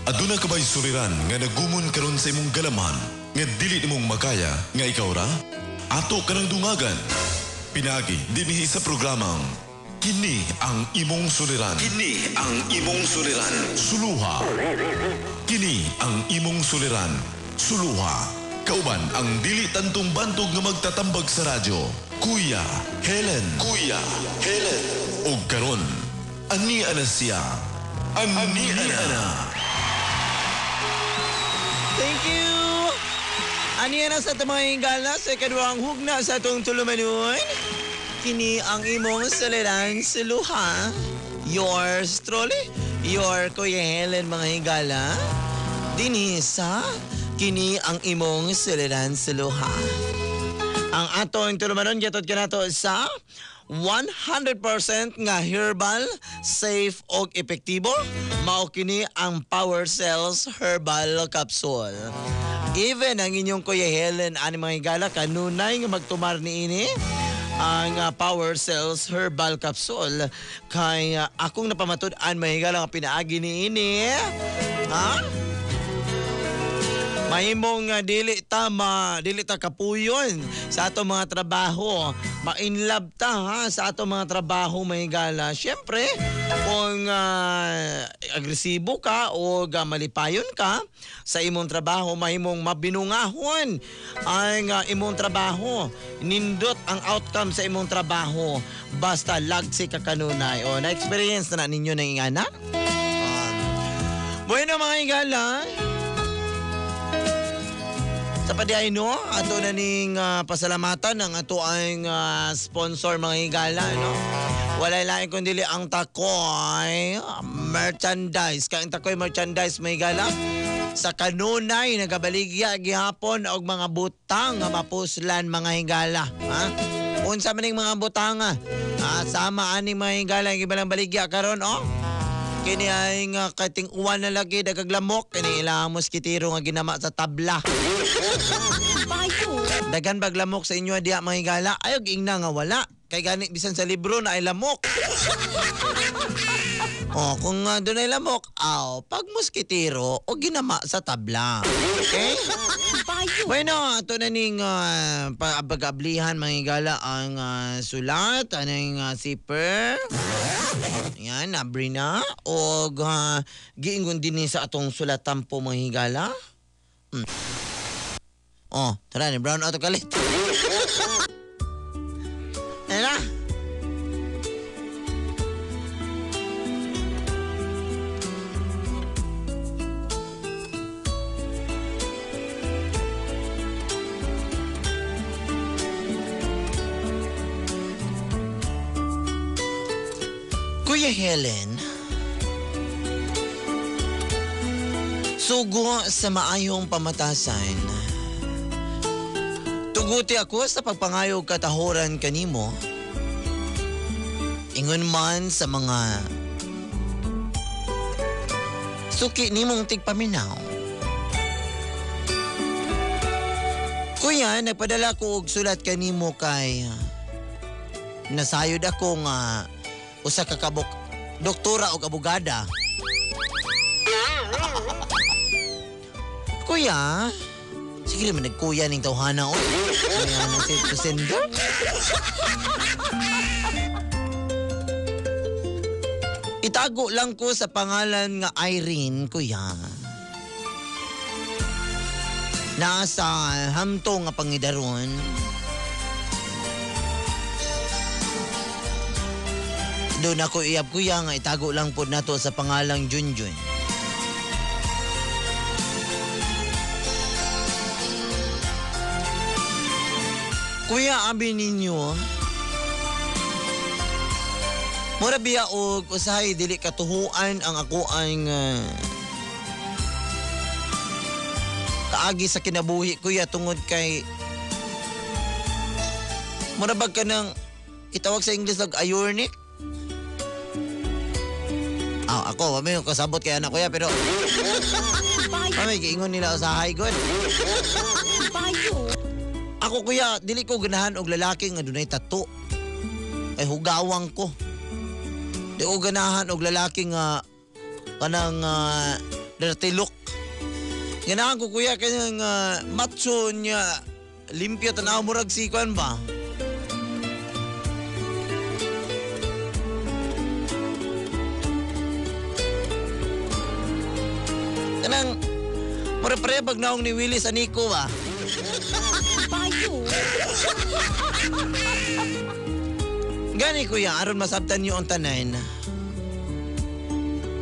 Aduna ka ba'y suliran nga nagumon karon sa imong galamhan nga dili nimong makaya nga ikaw ra? Ato ka ng dungagan. Pinagi dinhi sa programang Kini ang imong suliran. Kini ang imong suliran. Suluha. Kini ang imong suliran. Suluha. Kauban ang dili tantong bantog nga magtatambag sa radyo. Kuya Helen. Kuya Helen. Og karon, ani ana siya. Ani ana. Thank you! Ani na sa itong mga higala sa ikaduhang hugna sa atong tulumanon. Kini ang imong suliran suluha. Yours truly, your Kuya Helen mga higala. Dinhi sa kini ang imong suliran suluha. Ang atong tulumanon gihatod kanato sa 100% nga herbal, safe og epektibo. Mao kini ang Power Cells Herbal Capsule. Even ang inyong Kuya Helen ani mga higala kanunay nga magtumar niini ang Power Cells Herbal Capsule kay akong napamatud-an mga higala nga pinaagi niini. Ha? Mahimong dili ta dili ta kapuyon sa atong mga trabaho. Ma-inlove ta ha sa atong mga trabaho mga higala. Syempre, kung agresibo ka o malipayon ka sa imong trabaho, mahimong mabinungahon ang imong trabaho. Nindot ang outcome sa imong trabaho basta lagsi ka kanunay. O na-experience na ninyo ng ingana? Bueno mga higala, sa padiay no, ato na ning pasalamatan ang ato ang sponsor mga higala no. Walay lain kundi ang Takoy Merchandise. Kay ang Takoy Merchandise mga higala sa kanunay nagabaligya gihapon og mga butang nga mapuslan mga higala, ha? Unsa man ning mga butang ha? Sama ani mga higala ang ibalang baligya karon oh. Kini ay nga kating uwan na lagi dagaglamok kini ilang moskitero nga ginama sa tabla. Dagan bag lamok sa inyo diha mga higala? Ayog ingna nga wala. Kay gani bisan sa libro na ay lamok. Oh, kung dunay lamok, aw, pag moskitero o ginama sa tabla. Okay? Bueno, ato na ning pag-ablihan mga higala ang sulat, anong zipper. Yan, nabri na. O giingon din ni sa atong sulatan po mga higala. Oh, tara ni brown auto kalit. Ayan na. Kuya Helen, sugo sa maayong pamatasan. Tuguti ako sa pagpangayog katahoran kanimo. Ingon man sa mga suki nimong tigpaminaw. Kuya, nagpadala ko og sulat kanimo kay nasayod ako nga usa ka kabuk doktora og abogada. Kuya, sige naman nagkuya ning tawhana oy. Kuya na si sender. Itago lang ko sa pangalan nga Irene, kuya. Nasa hamtong nga pangidaron. Doon ako iyab kuya nga itago lang po nato sa pangalang Junjun. Kuya, abi ninyo, mura biya og usahay dili katuhuan ang ako ang kaagi sa kinabuhi kuya tungod kay mura bag ka ng itawag sa English og ironic. Ah, ako, may kasabot kay anak kuya pero may giingon nila usahay good. Ako kuya, dili ko ganahan og lalaki nga dunay tattoo. Ay hugawang ko. Di ko ganahan og lalaki nga kanang Dirty look. Ganahan ko kuya kanyang macho niya limpyo tanaw murag si kuan ba? Kanang murag pareha bag naong ni Willie sa Nico ba? Bayo. Gani kuya, aron masabtan niyo ang tanan.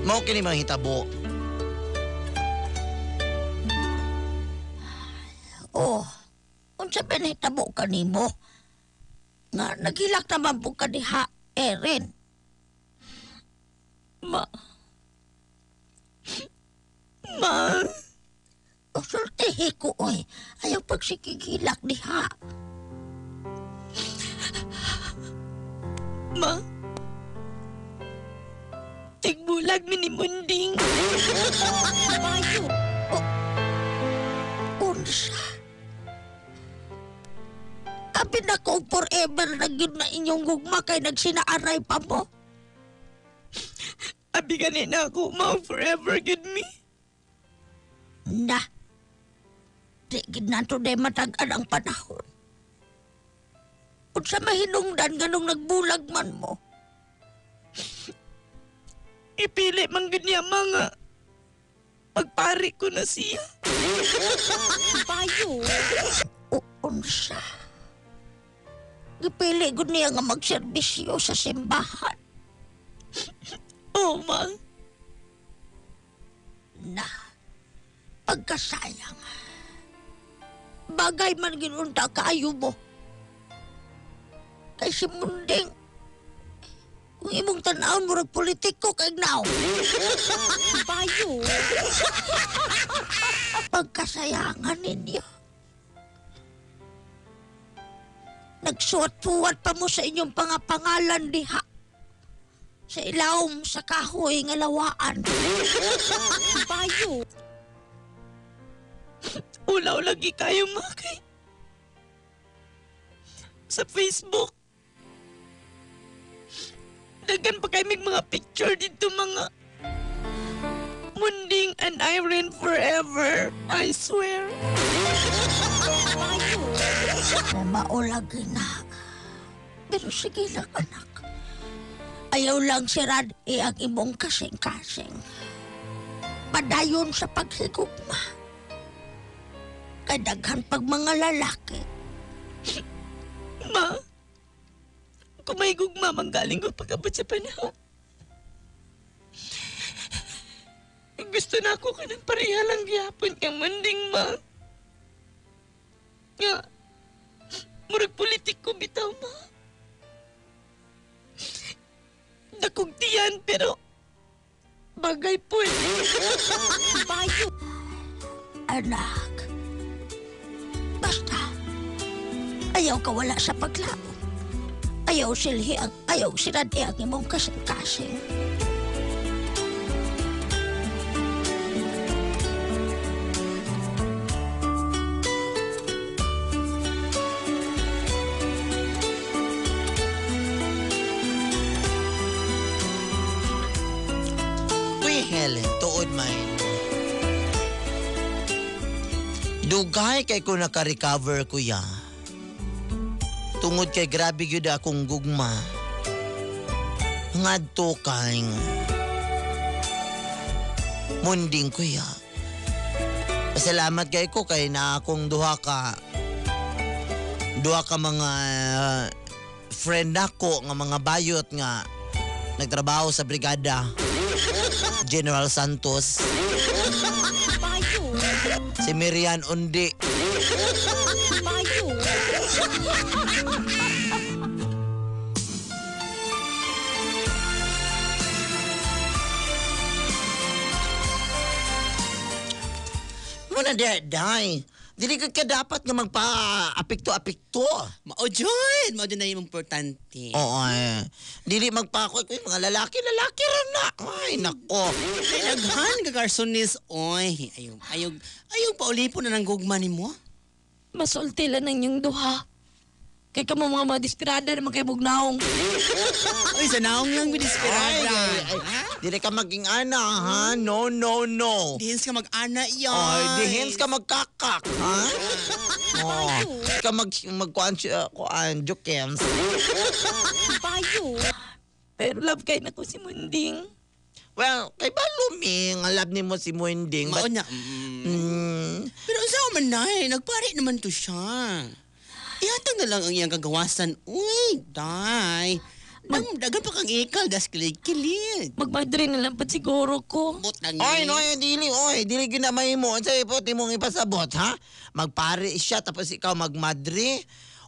Mao kini mga hitabo. Oh, unsa ba nahitabo kanimo? Nga nagilak naman po ka diha, Erin. Ma. Ma. O sultihi ko, oy. Ayaw pagsikigilak diha. Ma. Tigbulag mi ni Munding. Bayo. Oh. Unsa? Abi na ko forever na gyud na inyong gugma kay nagsinaaray pa mo. Abi gani na ako, ma, forever gyud mi. Na. Di gid nato day matag-an ang panahon. Unsa mahinungdan nganong nagbulag man mo? Ipili man gud niya mga pagpari ko na siya. Bayo. O unsa? Gipili gud niya nga magserbisyo sa simbahan. Oh, ma. Na. Pagkasayang. Bagay man ginunta kaayo mo. Kay si Munding, kung imong tan-awon murag politiko kay now. Bayo. Pagkasayangan ninyo. Nagsuwat-suwat pa mo sa inyong pangapangalan diha. Sa ilawom sa kahoy nga lawaan. Bayo. Ulaw lagi kayo, makay. Sa Facebook. Daghan pa kay mig mga picture dito mga Munding and Irene forever. I swear. Maulagi na. Pero sige lang, anak. Ayaw lang si Rad ang imong kasing-kasing. Padayon sa paghigugma. Kay daghan pag mga lalaki. Ma, kung may gugma, manggaling ko pag-abot sa panahon. Gusto na ako ka ng pareha lang gihapon kang Munding, ma. Nga, murag politiko bitaw, ma. Dakog tiyan, pero bagay po. Bayo. Anak, basta, ayaw ka wala sa paglaom. Ayaw silhi ang, ayaw sirad ang imong kasing-kasing. Uy, Helen, tuod man. Dugay kay ko naka-recover, kuya. Tungod kay grabe gyud akong gugma. Ngadto kay Munding, kuya. Salamat kay ko kay na akong duha ka mga friend nako nga mga bayot nga nagtrabaho sa brigada. General Santos. Si Mirian Undi. Bayo. Muna day. Dili ka dapat nga magpa-apikto-apikto. Mao jud, mao jud na yung importante. Oo, eh. Dili magpa ko mga lalaki, lalaki ra na. Ay, nako. Ay, daghan ka garsonis, oy. Ayaw, ayaw, ayaw paulipon na ng gugma nimo. Masulti lang ng inyong duha. Kay kamo mga mga desperada naman kay bugnaong. Uy, sa naong lang Ay, desperada. ay, ay. Dili ka maging ana, ha? No, no, no. Dihins ka mag-ana yan. Ay, dihins ka magkakak, ha? Oh, ka mag magkuan kuan jokens. Bayo. Pero love kay nako si Munding. Well, kay ba luming love nimo si Mwending? Mao But, niya. Pero unsa man nay, nagpare naman to siya. Ihatag na lang ang iyang kagawasan. Uy, day. Daghan pa kang ikal, das kilig-kilig. Magmadre na lang pa siguro ko. Butang Oy, no, oy, dili, oy, dili gyud na mahimo. Unsa ipot imong ipasabot, ha? Magpare siya tapos ikaw magmadre.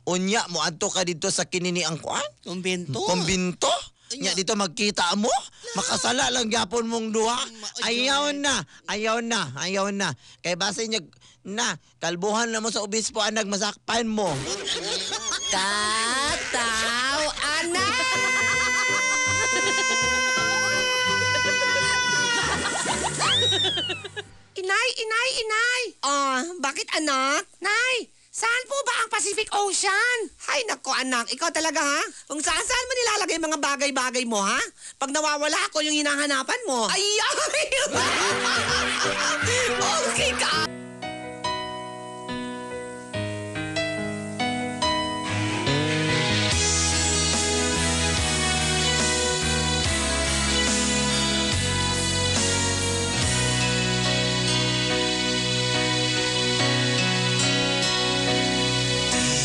Unya mo adto ka dito sa kinini ang kuan? Kumbento. Kumbinto? Nya dito magkita mo? Makasala lang gyapon mong duha. Ayaw na, ayaw na, ayaw na. Kay base niya na kalbuhan na mo sa obispo anag masakpan mo. Tataw, anak! Inay, inay, inay! Oh, bakit anak? Nay, saan po ba ang Pacific Ocean? Hay nako anak, ikaw talaga ha? Kung saan-saan mo nilalagay mga bagay-bagay mo ha? Pag nawawala ako yung hinahanapan mo. Ay, ay! Okay ka!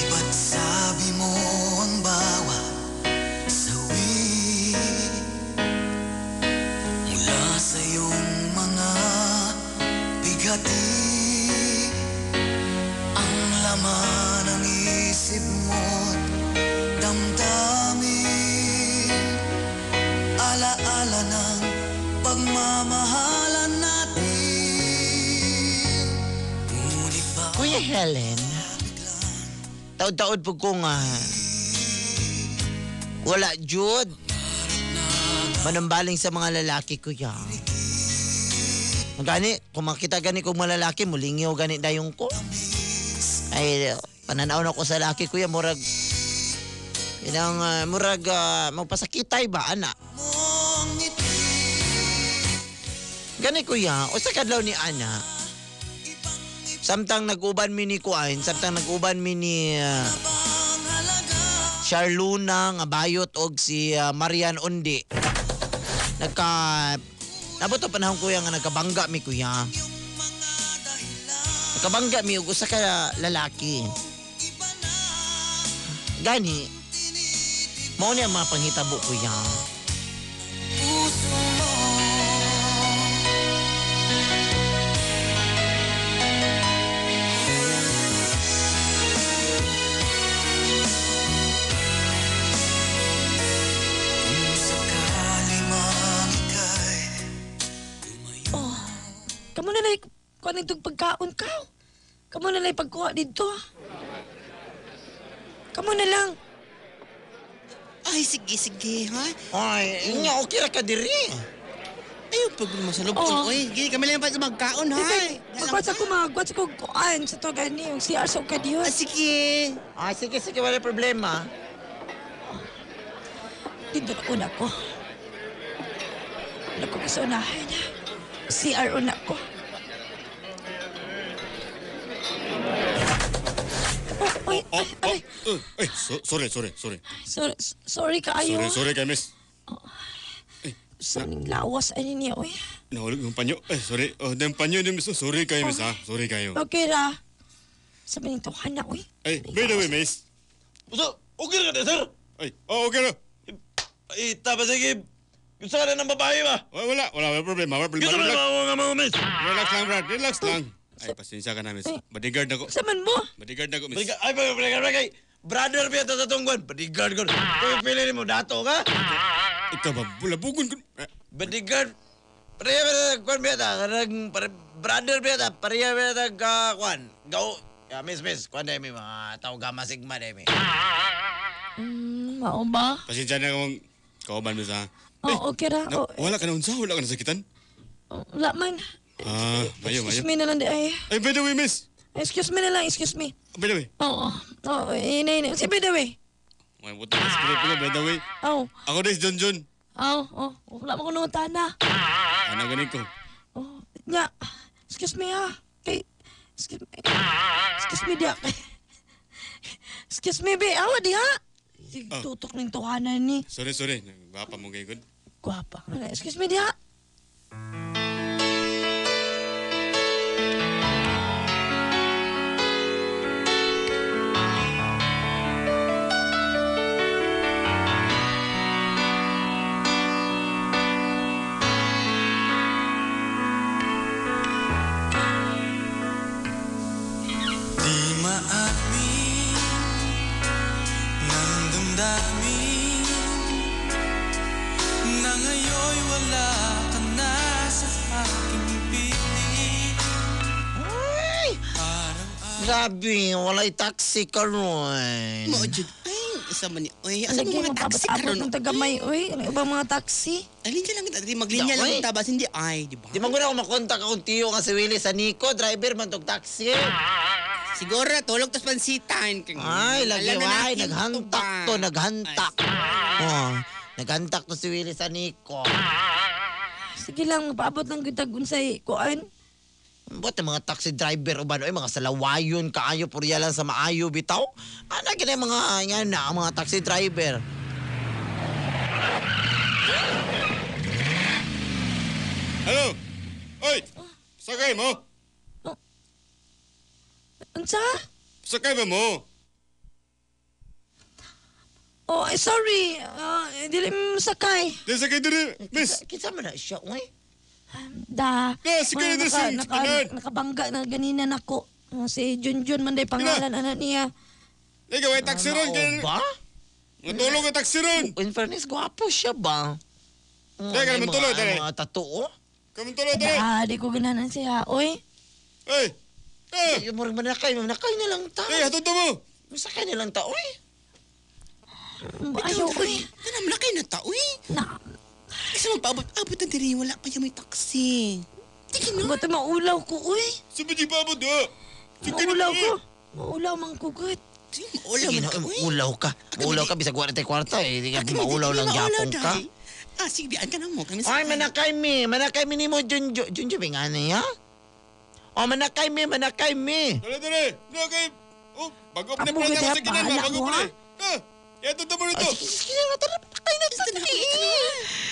Ba't sabi mo ang bawat sawi mula sa iyong mga bigati, ang laman ng isip mo't damdamin, alaala ng pagmamahalan natin. Ngunit ba Kuya Helen, taod-taod po ko nga. Wala, Jude. Manambaling sa mga lalaki, kuya. Gani, kung makita gani kong mga lalaki, mulingyaw gani dayong ko. Ay, pananaw na ko sa laki, kuya, murag, inang, murag, magpasakitay ba, ana? Gani, kuya, o sa kadlaw ni ana, samtang nag-uban mi ni Kuan, samtang nag-uban mi ni Charluna nga bayot og si Marian Undi. Nagka nabot ang panahon kuya nga nagkabangga mi kuya. Nagkabangga mi og usa ka lalaki. Gani mao ni ang mga panghitabo kuya. Puso mo Kung sakali mang ika'y Oh, kamo na lang kuha nitong pagkaon ka. Kamo na lang pagkuha dito. Kamo na lang. Ay, sige, sige, ha? Ay, nya okay ra ka diri. Ay, problema sa loob. Oo. Uy, gini kami lang pa magkaon, ha? Magkwat sa ko, magkwat sa ko kuan sa to gani yung CR sa kadiyo. Ah, sige. Ah, sige, sige, wala problema. Dito na una ko. Wala ko sa unahan. CR una ko. Oh, ay, ay, ay. Ay, sorry, sorry, sorry. Sorry, sorry kaayo. Sorry, sorry kay miss. Sa ning lawas ay niya, oy. Nahulog yung panyo. Ay, sorry. Oh, yung panyo ni miss. Oh, sorry kayo, miss, ha? Sorry kayo. Okay ra. Sabi nito, hana, oy. Ay, by the way, miss. So, okay ra ka sir? Ay, oh, okay ra. Ay, tapos sige. Gusto ka na ng babae ba? Wala, wala, wala problema, wala problema. Gusto mo na Relax, mga mga miss? relax lang, Brad. Relax lang. Ay, pasensya ka na, miss. Bodyguard ako. Sa man mo? Bodyguard ako, miss. Bodyguard, ay, bodyguard, bodyguard. Brother, piya sa tunggon. Bodyguard ko. Kung pili mo, dato ka? Ikaw ba, bulabugon ko. Bodyguard. Pareha ba kwan biya ta? Karang, brother biya ta. Pareha biya ta ka, kwan. Gao. Ya, miss, miss. Kwan na mi, mga tao gama sigma na mi. Mao ba? Pasensya na kung kauban, miss, ha? Oh, okay ra. Na, Oh, wala ka na unsa, wala ka na sakitan. wala man. Ah, mayo, mayo. Excuse me na lang di ay. Ay, by the way, miss. Excuse me na lang, excuse me. By the way. Oo. Oo, ina, ina. Si by the way. May buta na script ko, by the way. Oh. Ako des John John. Oh, oh. Wala mo ko nung tana. Ano ganin ko? Oh, nya. Excuse me ha. Kay, excuse me. Excuse me diya. Excuse me, be. Awa diha. Oh. Tutok ning tuhanan ni. Sorry, sorry. Gwapa mo kay good. Gwapa. Excuse me diha. Di maamin ng damdamin na ngayon'y wala ka na sa aking piling. Ay! Grabe, walay taxi karon. Mao jud. Ay, isa man ni. Oy, asa Lagi mo mga taxi magpaabot karon? ng tagamay, oy. Ano ibang mga taxi? Ay, linya lang kita. Di maglinya lang Oy. kita bas hindi ay, di ba? Di man gud ako makontak akong tiyo nga si Willie sa Nico, driver man tog taxi. Siguro tulog tas pansitan. Ay, lagi Alam na ay, natin naghantak ba? to, naghantak. Oh, naghantak to si Willie sa Nico. Sige lang, magpaabot lang kita unsay kuan. Ba't ang mga taxi driver uban oy mga salawayon kaayo purya lang sa maayo bitaw? Ana gid ang mga nga na ang mga taxi driver. Hello! Oy! Sakay mo! Unsa? Sakay ba mo? Oh, ay, sorry. Dili mo sakay. Di sakay diri, miss. Kinsa man na siya oy? Da. Na, sige Mga na, sige, tanan. nakabangga na ganina nako. Si Junjun man day pangalan anak niya. Ikaw ay taxi ron. Ano ba? Matulog ang taxi ron. In fairness, gwapo siya ba? Teka, May matulog, mga, dali. mga tattoo. oh. Kamutulo diri. Da, di ko ganahan siya. Oy, Oy! Eh! Ay, murag manakay, manakay na lang ta. Eh, hatod mo! Masakay na lang ta, oy. ayaw oy. Kana man kay na ta, uy. Na, Kasi magpaabot-abot na diri wala pa yung may taxi. Sige na. ba't maulaw ko oy? Sabi di pa abot, ha? Maulaw ko. Maulaw man ko gud. Sige, maulaw Sige man na, ka, uy. maulaw ka. Maulaw ka, bisag wala tay kwarta eh. Di ka maulaw lang gyapon ka. Ah, sige, bian ka na mo. Kami Ay, manakay mi. Manakay mi nimo Junjo. Junjo ba nga niya? Oh, manakay mi, manakay mi. Dali, dali! Dali kay... Oh, bago pa na Amo, pala gud, sa ginan, bahala bago mo, pa ha? na. Ah! Yato mo Ay, rito! sige, sige na, tara, manakay na ta.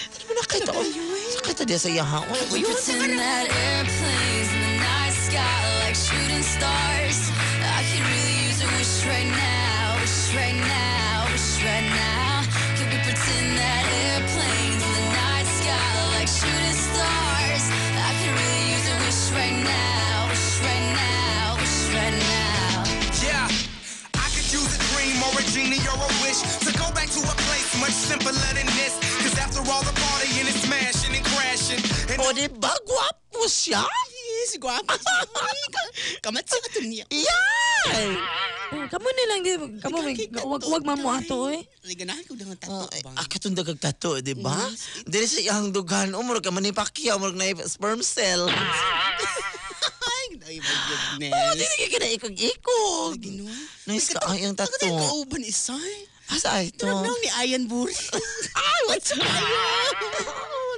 Tara, manakay ta. oy. Sakay ta diya sa iyaha. Oy, We oy, pretend that airplanes in the night sky like shooting stars. I could really use a wish right now, wish right now, wish right now. Could we pretend that airplanes in the night sky like shooting stars? I could really use a wish right now, wish right now, wish right now. Yeah, I could use a dream or a genie or a wish to go back to a place much simpler than this. Cause after all the partying and smashing and crashing, and O, di ba? Gwapo siya? Yes, gwapo. Kamat sa kato niya. Yan! Oh, kamo na lang di kamo may wag wag man mo ato oy. Ay, ganahan ko lang ang tattoo Oh, ba? ah, katong dagag tattoo, di ba? Dili sa iyang dugan, umurag ka man ni Pacquiao, umurag na sperm cell. Ay, ay, my goodness. Oh, dili ka na ikog-ikog. Ginoo. Nice ka ang iyang Ako tayo tattoo. kauban isa. Asa ito? Tulog na ni Ayan Buri. Ay, what's up?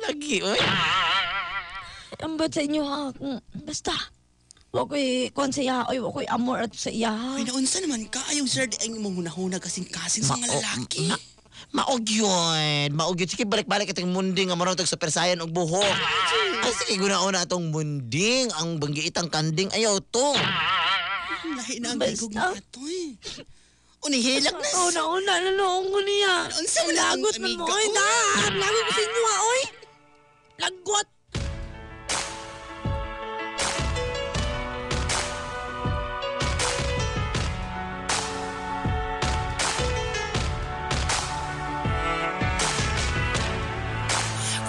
Lagi, oy. Ambot sa inyo ha. Basta. Wa ko'y kuan sa iya, oy, wa ko'y amor at sa iya. ha. Ay, naunsa naman ka. Ayaw, sir, di ay imong hunahuna kasing-kasing sa mga lalaki. Maog yun. Maog yun. Sige, balik-balik itong munding. Ang marunong tag super saiyan og buhok. Ay, sige, guna-una atong munding. Ang banggiitang kanding. Ayaw to. Lahi na ang Basta. gigog mo ato eh. Unihilak na. Oh, nauna na noong ko niya. Naunsa man ang Lagot man mo, amiga, oy. oy. Na, lagot ko sa inyo ha, oy. Lagot.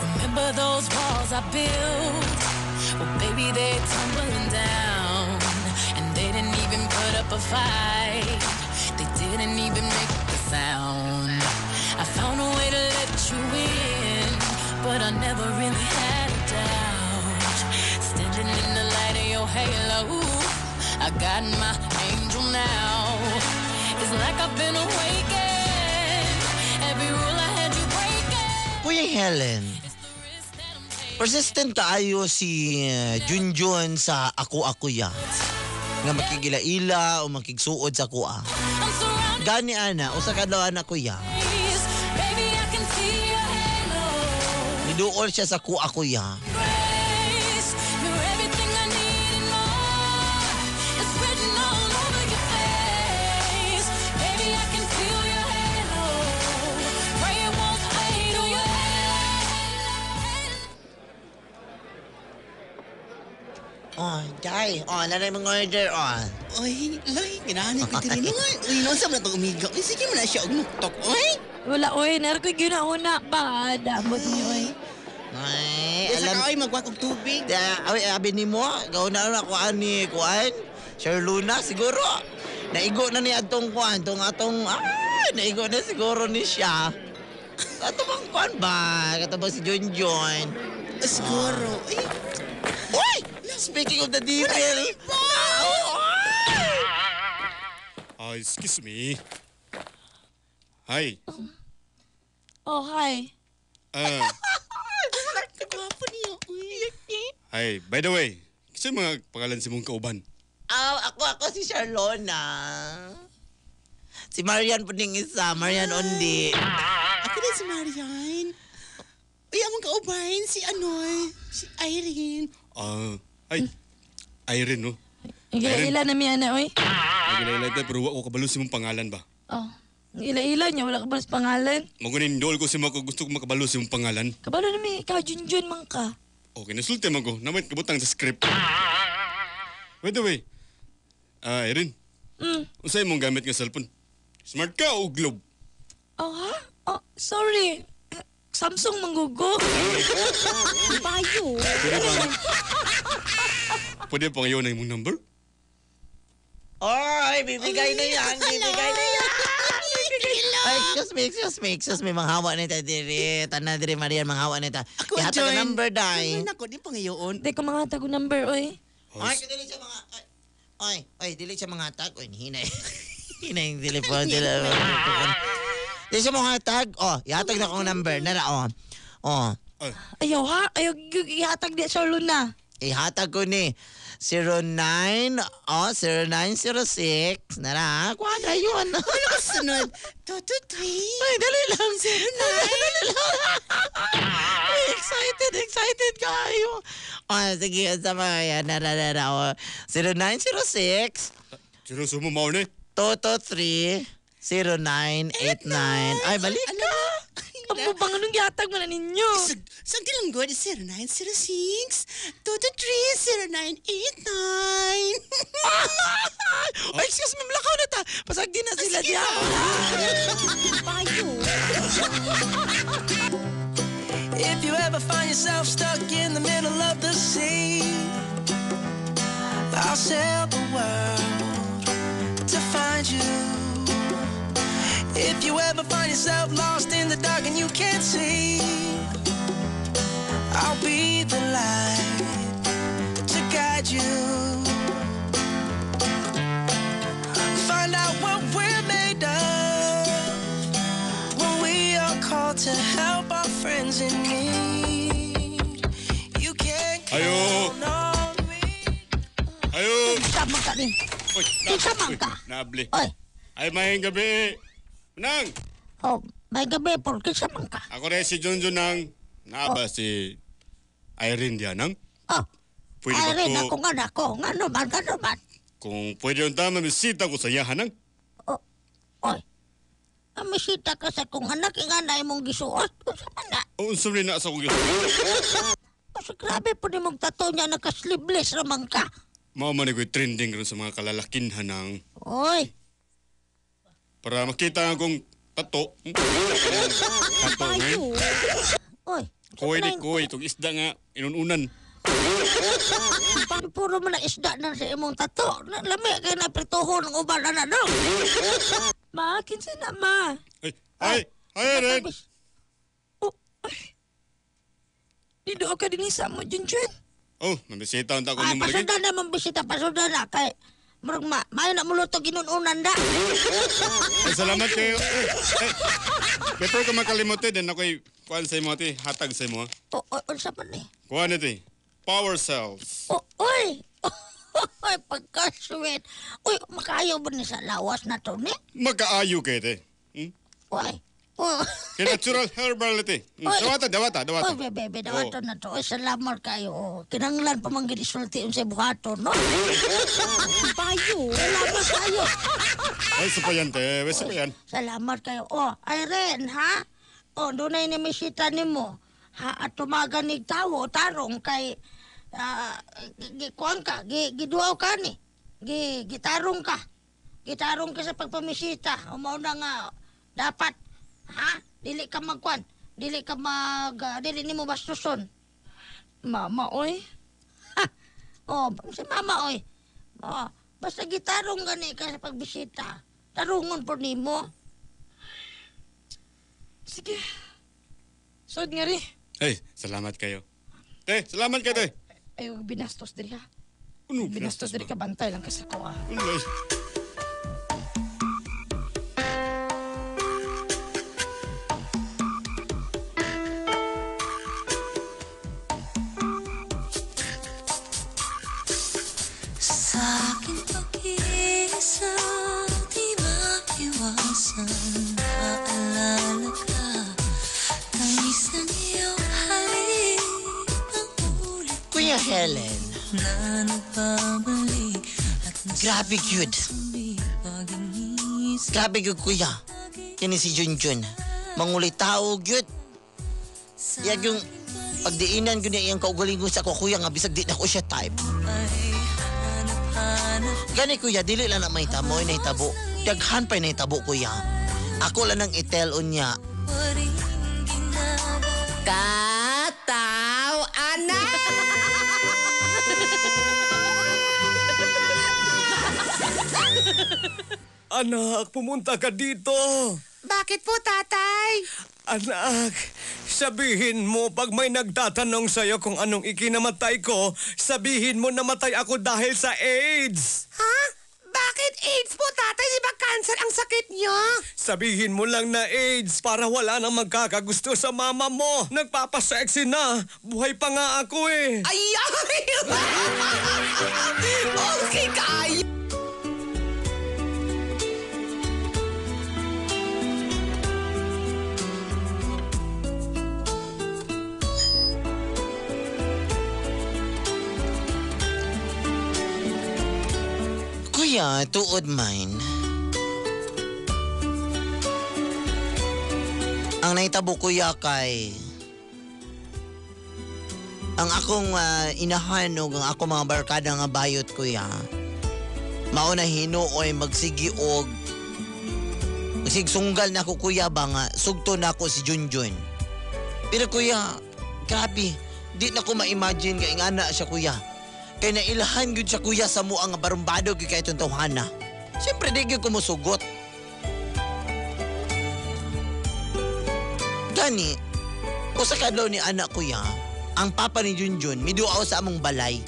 Remember those walls I built? Well, baby, they're tumbling down. And they didn't even put up a fight. They didn't even make a sound. I found a way to let you in, but I never really had a doubt. Standing in the light of your halo, I got my angel now. It's like I've been awakened. Every rule I had you breaking. Kuya Helen, persistent kaayo si Junjun sa ako-ako ya. Nga makigila-ila o makigsuod sa kuha. I'm surrounded Gani ana, usa ka adlaw ana kuya. by baby, I can see your halo. Niduol siya sa kuha kuya. Grace, you're everything I need and more. It's written all over your face. Baby, I can feel your halo. Pray it won't fade away. Oh, day. Oh, nanay mong order, oh. Oy, lay, ganahan ko diri no. Uy, no sa man itong umiga. Uy, sige mo na siya og nuktok, oy. Wala, oy. Naro ko'y ginauna ba? Damot niyo, oy. Ay, Sa alam. kaoy magwak og tubig. Ay, abi ni mo, gauna na kuan ni kuan. Sir Luna siguro. Naigo na ni atong kuan, tong atong naigo na siguro ni siya. Ato bang kuan ba? Kato bang si Junjun? Siguro. Uy, Uy! Speaking of the devil. Ah, excuse me. Hi. Oh, hi. Ah, gwapo niyo. Uy. hi. By the way, kasi mga pangalan si mong kauban. Ah, ako si Charlona. Si Marian po ning isa, Marian Ondi. Ako din si Marian. Uy, among kauban si ano, si Irene. Ah, ay. Irene, no? Ila-ila na mi, ana, oy. Nagilay tayo, pero wa ko kabalo si mong pangalan ba? Oh. Ila-ila niya, wala ka ba sa pangalan? Magunindol ko si mo ko gusto ko makabalo si mong pangalan. Kabalo na mi, ikaw, Junjun, man ka. Okay, nasulti man ko. Namit kabutang sa script. By the way, Irene, unsay mong gamit nga cellphone? Smart ka o Globe? Oh, ha? Oh, sorry. Samsung manggugo. Bayo. Pwede ba? Pwede pa ngayon ang imong number? Oy, bibigay na yan, bibigay na yan. Ay, excuse me, excuse me, manghawa na ita diri. Tanan diri Marian, manghawa na ita. Ako, Ihatag ang join. number, day. Nako, di pa ngayon. Hindi ko mga tag number, oy. Ay, dili siya mga... Ay, ay, dili siya mga tag. Oy, hinay. Hinay yung telephone. Telephone. Dili siya mga tag. Oh, ihatag na akong number. Nara, oh. Oh, Ay, Ayaw, ha? Ayaw, ihatag di sa Luna. ihatag ko ni 09, oh, 0906. Nara, kuha na yun. Ano ka sunod? 2, 2, 3. Ay, dali lang. Dali lang. Ay, excited, excited kayo. Oh, sige, sa mga yan. Nara, nara, oh. 0906 seryoso mo mao ni? 223 0989. Ay, balik ka. Ang bubang anong gihatag mo na ninyo? Sa tilanggo, 0906 223 0989. Ay, excuse me, malakaw na ta. Pasag din na sila diya. Bayo. If you ever find yourself stuck in the middle of the sea, I'll sail the world to find you. If you ever find yourself lost in the dark and you can't see, I'll be the light to guide you. Find out what we're made of when we are called to help our friends in need. You can't Ayo. count on me. Ayo! Tama ka ni. Uy, Kinsa man uy, ka? Naabli. Oy. Ay, mahing gabi. Nang, Oh, may gabi, por kinsa man ka? ako rin si Junjun nang. Naaba si Irene diyan nang. Oh, Pwede ba Irene, ko, ako nga na ako. Nga naman, nga naman. kung pwede yung tama, misita ko sa iyahan nang. Oh, oy. Amisita ka sa kong anak, nga na imong gisuot. Unsa man na? O, unsam rin na sa kong Kasi grabe po ni mong tato niya, naka-sleeveless raman ka. Mao man ko'y trending ron sa mga kalalakinhan nang. Oy, Para makita nga kong tato. Tato ngayon. oy. Kuy ni kuy, itong isda nga, inununan. Puro man na isda na sa imong tato. Lami kay na prituhon ng uban na no. Ma, kinsa na, ma? Ay, ay, ay, Irene! Oh, ay. Dido ka din sa mo, Junjun. Oh, mamisita ang tako Ay, ni mo lagi. pasundan na mong bisita, pasundan na. Kay, Murag ma, maayo na muluto ginununan da. Ay, salamat kayo. Eh, before ko makalimot eh, then ako'y kuan sa imo ate, hatag sa imo. O, o, unsa man ni? Kuan ate, power cells. O, oy! Oy, pagka-sweet. Uy, makayo ba ni sa lawas na to ni? Magkaayo kay te. Hmm? Uy. Oh. Kay natural herbal ate. Oy. Dawata, dawata, dawata. Oy, bebe, bebe, dawaton na to. Oy, salamat kayo. Oh, kinanglan pa man gid isulti unsay buhaton, no? Bayo. Salamat kayo. Ay, supayan te, ay, supayan. Salamat kayo. Oh, Irene, ha? Oh, dunay ni misita nimo. Ha, at tumagan ni tawo tarong kay kuan ka, giduaw ka ni. Gitarong ka. Gitarong ka sa pagpamisita. Mao na nga dapat ha? Dili ka magkuan. Dili ka mag dili nimo bastuson. Mama, oy. Ha. Oh, si mama oy. Oh, basta gitarong gani ka sa pagbisita. Tarungon po nimo. Sige. Sod nga ri. Ay, salamat kayo. Te, salamat kayo te. Ay, huwag binastos diri ha. Ano Binastos diri ka, bantay lang ka sa ko ah. Ano ay? Sa aking pag-iisa, di maiwasan. Maaalala ka, tamis ng iyong halik. Ang ulit Kuya Helen, na nagbabalik at grabe gyud. pag-inis. Grabe gyud kuya. Kini si Junjun. Mangulitao gyud. Iyag yung pagdiinan gyud niya iyang kaugalingon sa ako kuya nga bisag di na ko siya type. Ay hanap-hanap Gani kuya, dili lang na may tamo, ay nahitabo. Daghan pa nahitabo kuya. Ako lang nang itel unya. pa rin ginagawa. Kataw, anak! Anak, pumunta ka dito. Bakit po, tatay? Anak, sabihin mo pag may nagtatanong sa'yo kung anong ikinamatay ko, sabihin mo namatay ako dahil sa AIDS. Ha? Bakit AIDS po, tatay? Di ba cancer ang sakit niyo? Sabihin mo lang na AIDS para wala nang magkakagusto sa mama mo. Nagpapasexy na. Buhay pa nga ako eh. Ay, ay! Okay, kayo! Kuya, tuod mine. Ang nahitabo kuya kay ang akong inahan og ang akong mga barkada nga bayot kuya. Mao na hinuoy magsigi og magsigsunggal na ako kuya ba nga sugto na ako si Junjun. Pero kuya, grabe, di na ko ma-imagine kay ingana siya kuya. Kay nailahan gyud siya kuya sa mua nga barumbado gyud kay itong tawhana. Siyempre di gyud ko mosugot. Gani, usa ka adlaw ni anak kuya, ang papa ni Junjun miduaw sa among balay.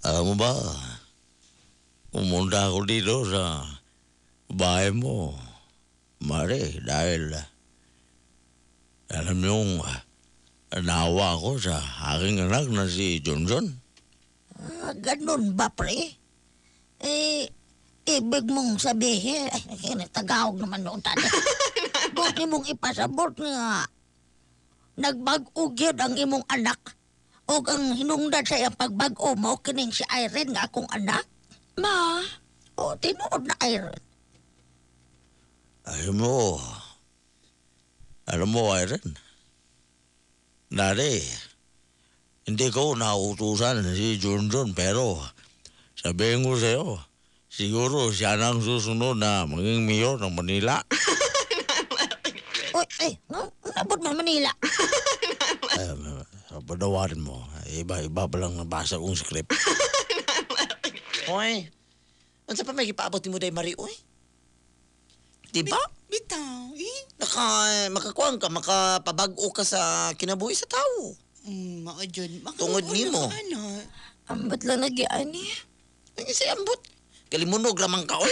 Alam mo ba, pumunta ako dito sa bahay mo, Mare, dahil alam niyong nawa ako sa aking anak na si Johnson. Ah, ganun ba, pre? Eh, ibig mong sabihin, ay, Tagahog naman noon tata. Buti mong ipasabot nga nagbag-o gyud ang imong anak. O ang hinungdan sa iyang pagbag-o mo, kining si Irene nga akong anak. Ma, O, tinuod na Irene. Alam mo, Irene, dati, hindi ko nautusan si Johnson pero sabihin ko sa'yo, siguro siya nang susunod na maging mayor ng Manila. Uy, ay, nabot man Manila. Ay, patawarin mo. Iba-iba pa lang nabasa kong script. Hoy, Unsa pa may gipaabot nimo day Mari oy? Di ba? Bitaw, eh. Naka makakuan ka, makapabag-o ka sa kinabuhi sa tawo. Mao jud. Tungod nimo. Ambot lang nagiani. Ay, say ambot. Kalimunog ramang ka oy.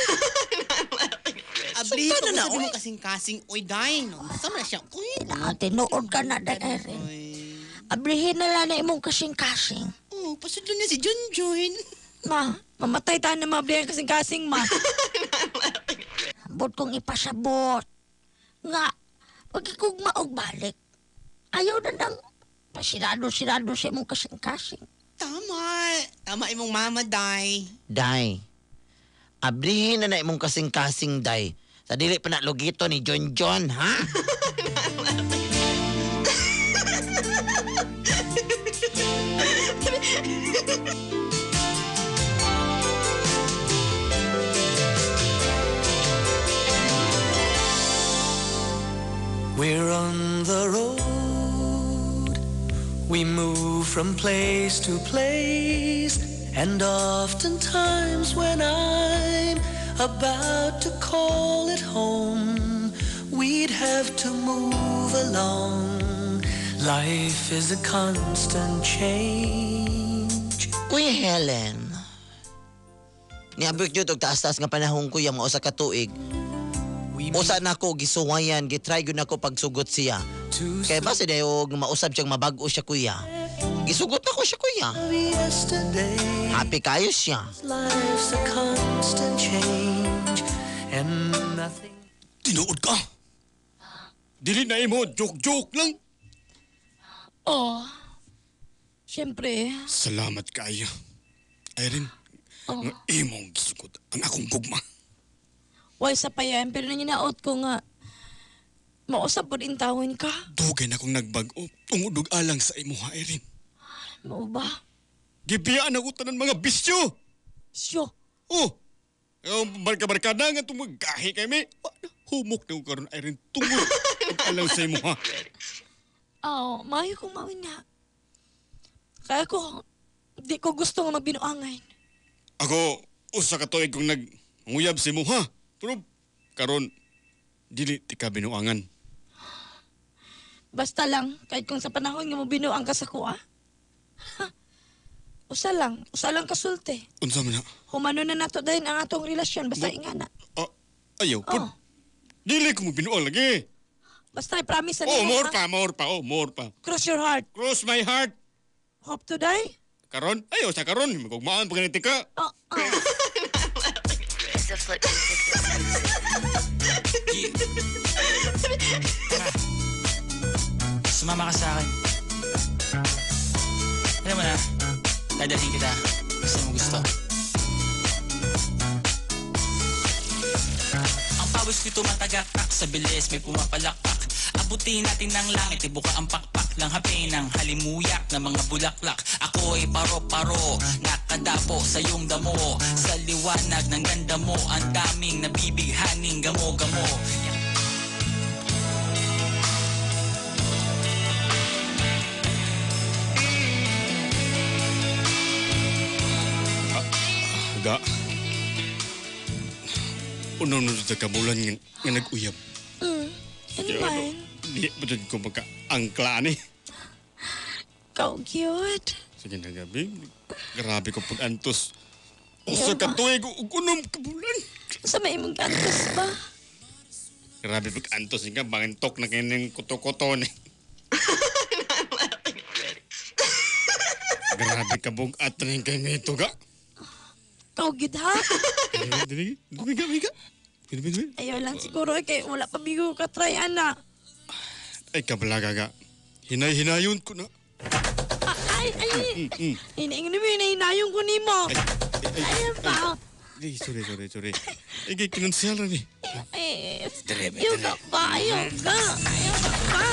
Abli, Sugtan na na, pag oy. mo kasing-kasing, oy, day. No, sama na siya, oy. Na, tinuod ka na, day, Irene. Ablihin na lang na imong kasing-kasing. Oh, pasudlo niya si Junjun. Ma, mamatay tayo na mablihan kasing-kasing, ma. Ambot kong ipasabot. Nga, pagkikugma og balik, ayaw na nang pasirado-sirado sa imong kasing-kasing. Tama. Tama imong mama, day. Day. Abrihin na na imong kasing-kasing, day. Sa dili pa na lugito ni John John, ha? We're on the road. We move from place to place. And oftentimes when I'm about to call it home, we'd have to move along. Life is a constant change. Kuya Helen, niabot yun og taas-taas nga panahon kuya mo usa ka tuig. Usa na ko gisuwayan, gitry gyud nako pagsugot siya. Kay base dayo og mausab siyang mabag-o siya kuya. Gisugot na ko siya kuya. Yesterday, Happy kayo siya. life's a constant change, and nothing. Tinuod ka. Dili na imo, joke-joke lang. Oh. Siyempre. Salamat kaayo. Irene, Oh. nga imong gisugot ang akong gugma. Why sa payan, pero nanginaot ko nga mausap po rin tawon ka. Dugay na kong nagbag-o tungod og alang sa imo ha, Irene. Mao ba? Gibiyaan ako tanan mga bisyo. Bisyo? Oh. Ang barka-barkada nga tumagahi kami. Humok na ko karon Irene tungod og alang sa imo ha. Oo, maayo kong mawin na. Kaya ko, di ko gusto nga magbinuangan. Ako usa ka tuig kong nagnguyab sa imo ha. Pero karon dili ti ka binuangan. Basta lang, kahit kung sa panahon nga mo binuang ka sa kuha. Ha? Usa lang, usa lang kasulti. Unsa man na? Humano na nato dahil ang atong relasyon, basta ingana. Ayaw pud. Dili ko mo binuang lagi. Basta i-promise na Oh, nimo, more ha? pa, more pa, oh, more pa. Cross your heart. Cross my heart. Hope to die. Karon, ayaw sa karon, magugmaan pa ganiti ka. Tara. Sumama ka sa akin. Alam mo na, dadalhin kita. Gusto mo gusto. Ang pawis ko'y tumatagakak sa bilis, may pumapalakpak. Abutin natin ang langit, ibuka ang pakpak lang hapin ng halimuyak na mga bulaklak. Ako'y paro-paro, nakadapo sa iyong damo. Sa liwanag ng ganda mo, ang daming nabibighaning gamo-gamo. Ga. Uno na sa kabulan nga nag-uyab. Ano man? Di ba dyan ko magka-angkla ni? Ikaw cute. Sige na gabi. Grabe ko pag-antos. Usa ka tuig ug unom ka bulan. Sa may imong antos ba? Grabe pag-antos nga bangintok na kining kuto-kuto ni. Grabe ka bugat na yung kay nito ga. Ikaw gid ha? Dili, dili ga, dili ga. Dili, dili. Ayaw lang siguro eh, kay wala pa bigo ka try ana. Ay kabalaga ga. Hinay-hinayon ko na. Ay, ay, Hinaingon mo, hinahinayong ko nimo. Ayun pa. Ay, sorry, sorry, sorry. Ay, kay kinonsel ni. Ay, Dire, ayaw ka pa, ayaw ka. Ayaw ka pa.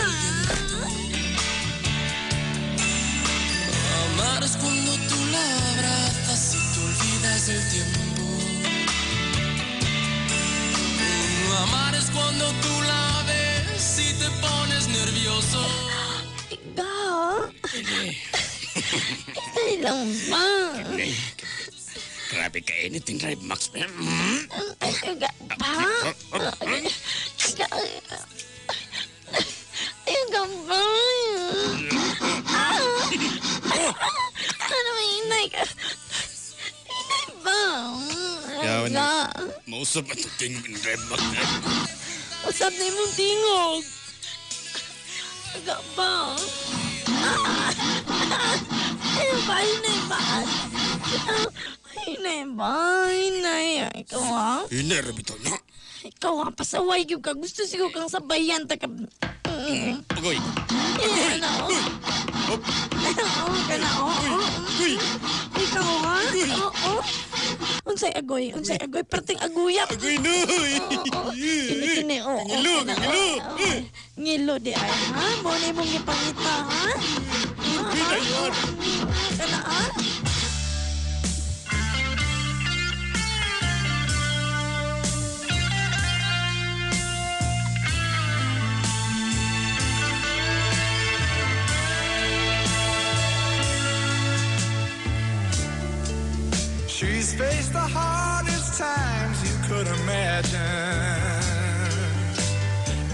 Amar es cuando tú la abrazas y te olvidas del tiempo. Amar es cuando tú la ves y te pones nervioso. Ikaw? Ay lang ba? Grabe ka anything drive max. Ay, pa. Ay, gamba. Ano may inay ka? Inay ba? Yawan Ga. Mausap at tingog in drive max. Usap na imong tingog. Gaba. Ay, ba, inay ba? Inay ba? Inay. Ikaw ha? Hinay ra bitaw na. Ikaw ha, pasaway gyud ka. Gusto siguro kang sabayan ta ka. Agoy. Agoy. Na, oh. Oo, ka na, oh. Uy. Ikaw ha? Oo. Unsay agoy, unsay agoy, perting aguyap. Agoy no. Kini kini, oo. Ngilo, kana, ngilo. oo, oo. Ngilo di ay, ha? Mo na imong gipangita, ha? Kana, ha? She's faced the hardest times you could imagine.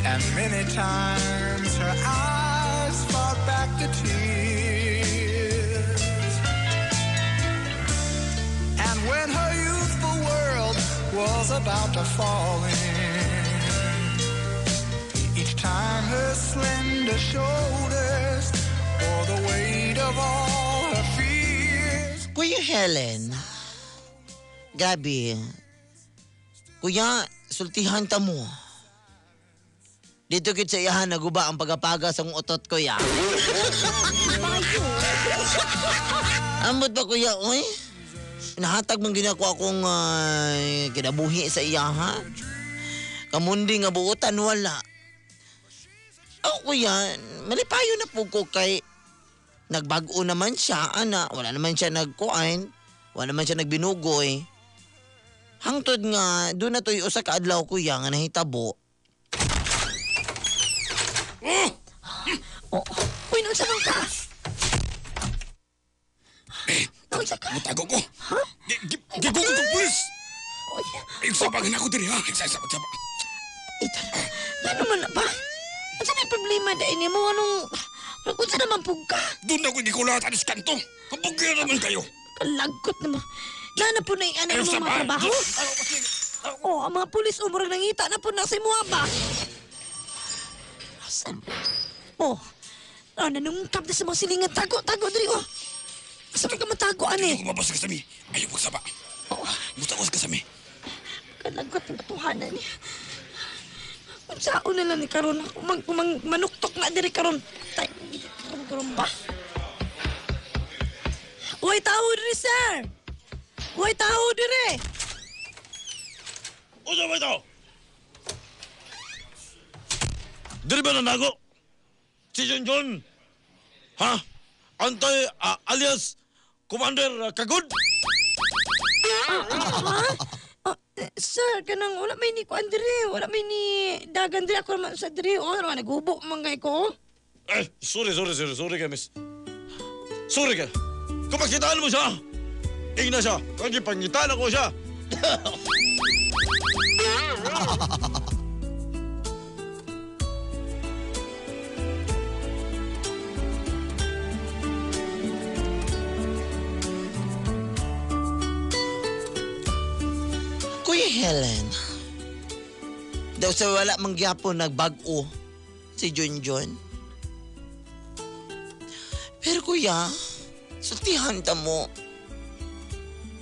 And many times her eyes fought back the tears. And when her youthful world was about to fall in, each time her slender shoulders bore the weight of all her fears. Kuya Helen, Gabi, Kuya, sultihan ta mo. Dito gid sa iyahan naguba ang pagapaga sa utot ko ya. Ambot ba kuya, oy? Nahatag mong ginako akong kinabuhi sa iya, ha? Kamundi nga buotan, wala. Ako kuya, malipayo na po ko kay nagbag-o naman siya, ana. Wala naman siya nagkuan. Wala naman siya nagbinugoy. Hangtod nga, doon na to'y usa ka adlaw kuya nga nahitabo. Oh. Uy, naunsa man ka? Naunsa ka? Mutago ko. Ha? Gigo ko pulis. Igsabangin ako diri ha. Igsabang, igsabang. Ano man na ba? Unsa may problema dai nimo? Anong unsa naman pug ka? Doon ako gikulat anis kanto. Kabugir naman kayo. Kalagkot naman. Na po na yung anay Ayaw mo sa mga ba? trabaho. Oh, ang mga pulis umurag nangita na po na sa imuha ba? Asan? Oh, ah, nanungkap na sa mga silingan. Tago, tago, diri, oh. Asa man ka matago, ani? Kumabas ka sa mi. Ayaw magsaba. Mutawas ka sa mi. Kalagkot ng katuhanan niya. Kung saan na lang ni karon, kumang, kumang, manuktok na diri karon. Tay, karon karon ba? Uy, tao diri, sir! Uy, tao diri! Unsa ba ito? Dili ba na nago? Si John John? Ha? Antay alias Commander Kagod? Ha? Oh, eh, sir, kanang wala may ni kuan diri, wala may ni dagan diri ako naman sa diri. Oh, naman nagubo man kay ko. Eh, sorry, sorry, sorry, sorry kay miss. Sorry ka. Kung makitaan mo siya, ingna siya. Kung pangitaan ako siya. Kuya Helen, daw sa wala mangyapon nagbag-o si Junjun. Pero kuya, sultihan ta mo.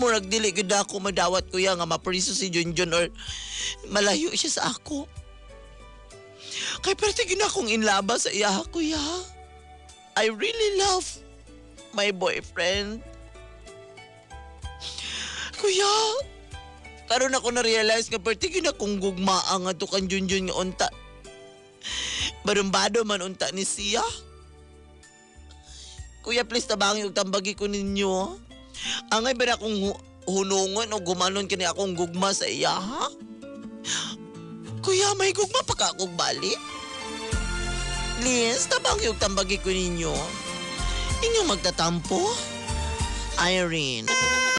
Murag dili gyud ako madawat kuya nga mapriso si Junjun or malayo siya sa ako. Kay perte gyud akong inlaba sa iya kuya. I really love my boyfriend. Kuya, karon ako na-realize nga perti gyud akong gugmaa nga to kan Junjun nga unta. Barumbado man unta ni siya. Kuya, please tabangi og tambagi ko ninyo. Angay ba na akong hunungon o gumanon kini akong gugma sa iya, ha? Kuya, may gugma pa ka akong bali? Please, tabangi og tambagi ko ninyo. Inyo magtatampo? Irene.